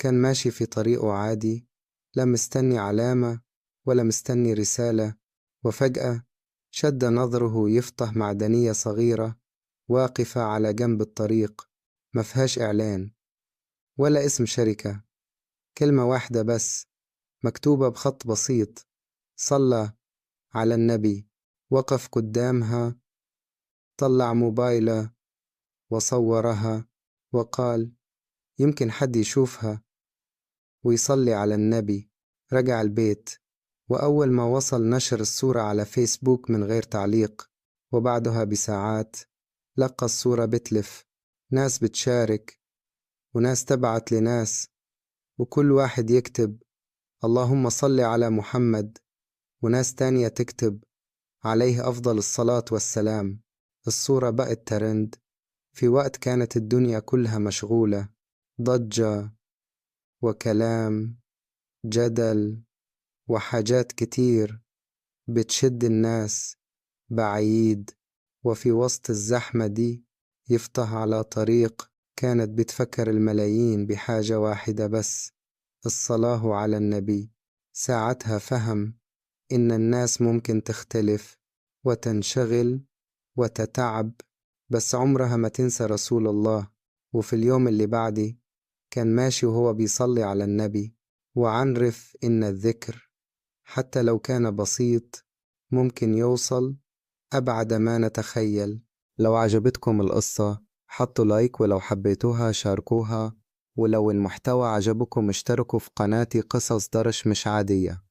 كان ماشي في طريقه عادي، لا مستني علامة ولا مستني رسالة. وفجأة شد نظره يفطه معدنية صغيرة واقفة على جنب الطريق، مفيهاش إعلان ولا اسم شركة، كلمة واحدة بس مكتوبة بخط بسيط: صلى على النبي. وقف قدامها، طلع موبايله وصورها وقال: يمكن حد يشوفها ويصلي على النبي. رجع البيت، وأول ما وصل نشر الصورة على فيسبوك من غير تعليق. وبعدها بساعات لقى الصورة بتلف، ناس بتشارك وناس تبعت لناس، وكل واحد يكتب اللهم صل على محمد، وناس تانية تكتب عليه أفضل الصلاة والسلام. الصورة بقت ترند في وقت كانت الدنيا كلها مشغولة، ضجة وكلام، جدل، وحاجات كتير بتشد الناس بعيد. وفي وسط الزحمة دي يفتح على طريق كانت بتفكر الملايين بحاجة واحدة بس: الصلاة على النبي. ساعتها فهم إن الناس ممكن تختلف وتنشغل وتتعب، بس عمرها ما تنسى رسول الله. وفي اليوم اللي بعدي كان ماشي وهو بيصلي على النبي، وعنرف إن الذكر حتى لو كان بسيط ممكن يوصل أبعد ما نتخيل. لو عجبتكم القصة حطوا لايك، ولو حبيتوها شاركوها، ولو المحتوى عجبكم اشتركوا في قناتي قصص درش مش عادية.